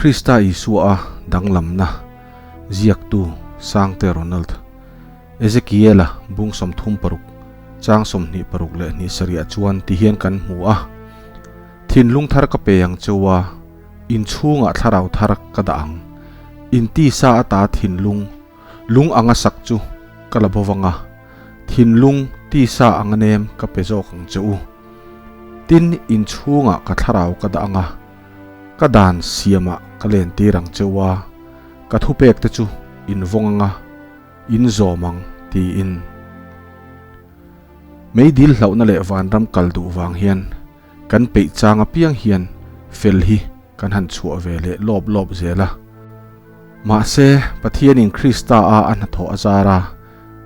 Krista Isua a danglamna ziaktu Sangte Ronald Ezekiela bung 36 chang 26 leh hnih sarih ah chuan ti hian kan hmu a, Thinlung thar ka pe ang cheu a, in chhungah thlarau thar ka dah ang. In tisa ata thinlung lung anga sak chu ka la bo vang a, thinlung tisa anga nem ka pe zawk ang che u. Tin, in chhungah ka thlarau ka dah ang a, ka dan siamah ka lentir ang che u a, ka thupek te chu in vawng ang a, in zawm ang, tiin. Meidil hlauhna leh vanram kal duh vang hian kan peih chang apiang hian fel hi kan han chhuah ve leh lawp lawp zel a. Mahse, Pathianin Krista a a hnathawh a zar a,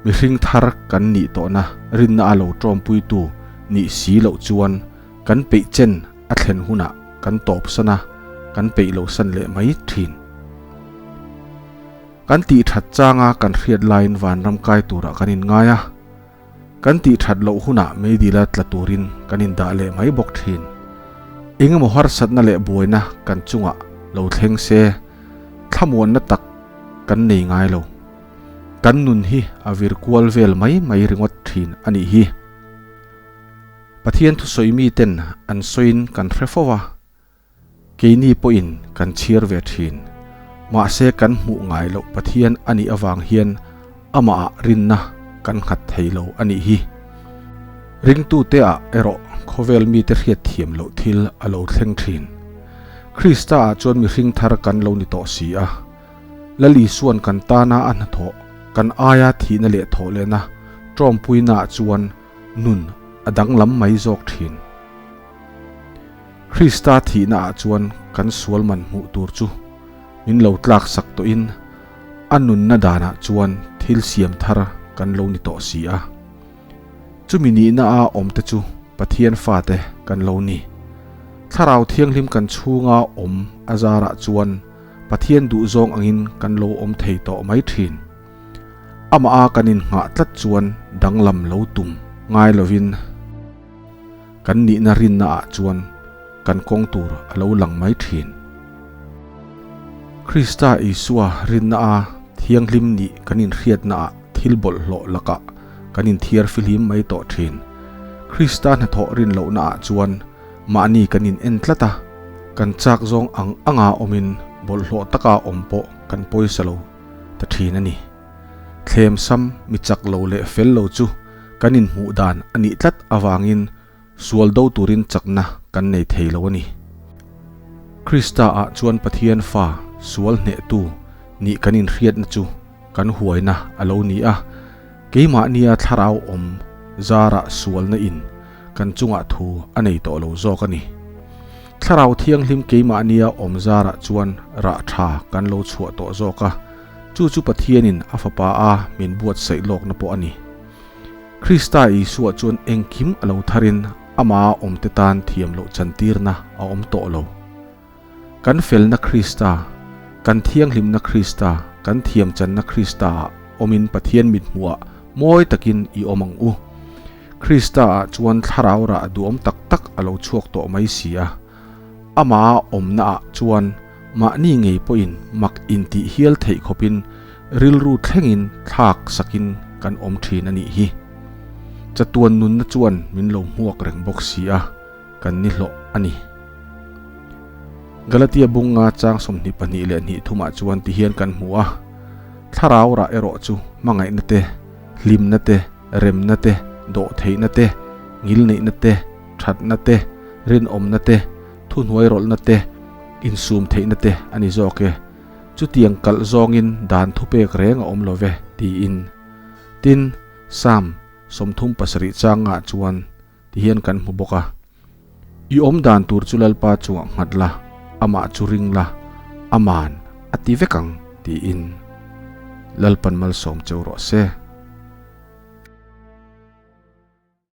mihring thar kan nih tawhna rinna a lo tawmpuitu nih si loh chuan kan peih chen a thlen hunah kan tawpsan a, kan peih lohsan leh mai thin. Kan tih that changa kan hriat laiin vanram kai turah kan inngai a. Kan tih that loh hunah meidila tla turin kan indah leh mai bawk thin. Engemaw harsatna leh buaina kan chungah lo thleng se, thlamuanna tak kan nei ngai lo. Kan nun hi a vir kual vel mai mai ringawt thin a nih hi. Pathian thusawi miten an sawiin kan hre fo a. Keini pawhin kan chhiar ve thin. Mahse kan hmuh ngai loh Pathian a nih avang hian amahah rinna kan nghat thei lo a nih hi. Ringtute ah erawh khawvel mite hriat thiam loh thil a lo thleng thin. Krista ah chuan mihring thar kan lo ni tawh si a. Lal Isuan kan tana a hnathawh, kan aia thihna leh thawhlehna tawmpuina ah chuan nun a danglam mai zawk thin. Krista thihna ah chuan kan sual man hmuh tur chu min lo tlak sak tawhin a nunna danah chuan thil siam thar kan lo ni tawh si a. Chumi nihna a awm te chu Pathian fate kan lo ni. Thlarau Thianghlim kan chhunga awm a zarah chuan Pathian duhzawng angin kan lo awm thei tawh mai thin. Amah a kan innghah tlat chuan danglam lo tum ngai lovin, Kan nihna rinna ah chuan kan kawng tur a lo lang mai thin. Krista Isua rinna a thianghlim nih kan inhriatna ah thil bawlhhlawh lakah kan inthiar fihlim mai tawh thin. Krista hnathawh rin lohna ah chuan mahni kan in en tlat a, kan chak zawng ang anga awmin bawlhhlawh taka awm pawh kan pawisa lo ta thin a ni. Thlem sam mi chak lo leh fel lo chu kan inhmuh dan a nih tlat avangin sual do turin chakna kan nei thei lo a ni. Krista ah chuan Pathian fa sual hnehtu nih kan inhriatna chu kan huaina a lo ni a, keimahnia thlarau awm zarah sualna in kan chungah thu a nei tawh lo zawk a ni. Thlarau Thianghlim keimahnia awm zarah chuan rah tha kan lo chhuah tawh zawk a, Chu chu Pathianin a Fapa a min buatsaih lawkna pawh a ni. Krista Isua chuan engkim a lo tharin ama awmte tan thiam loh chantirna a awm tawh lo. Kan felna Krista, kan thianghlimna Krista, kan thiamchanna Krista-ah awmin Pathian mithmuhah mawi takin i awm ang u. Krista-ah chuan thlarau rah duhawm tak tak a lo chhuak tawh mai si a. Ama awmnaah chuan mahni ngei pawhin mak intih hial theih khawpin rilru thlengin thlak sakin kan awm thin a nih hi. Chatuan nunna chuan min lo hmuak reng bawk si a, kan ni hlawh a ni. Galatia bunga chang 22 leh hnih thumah chuan tihian kan hmu a, Thlarau rah erawh chu hmangaihna te, hlimna te, remna te, dawhtheihna te, ngilneihna te, thatna te, rinawmna te, thuhnuairawlhna te, insum theihna te a ni zawk e. Chutiang kalh zawngin dan thupek reng a awm lo ve, tiin. Tin, Psalm 37 changah chuan tihian kan hmu bawk a, I awm dan tur chu Lalpa chungah nghat la, amah chu ring la, aman a ti vek ang, tiin. Lalpan malsawm cheu rawh se.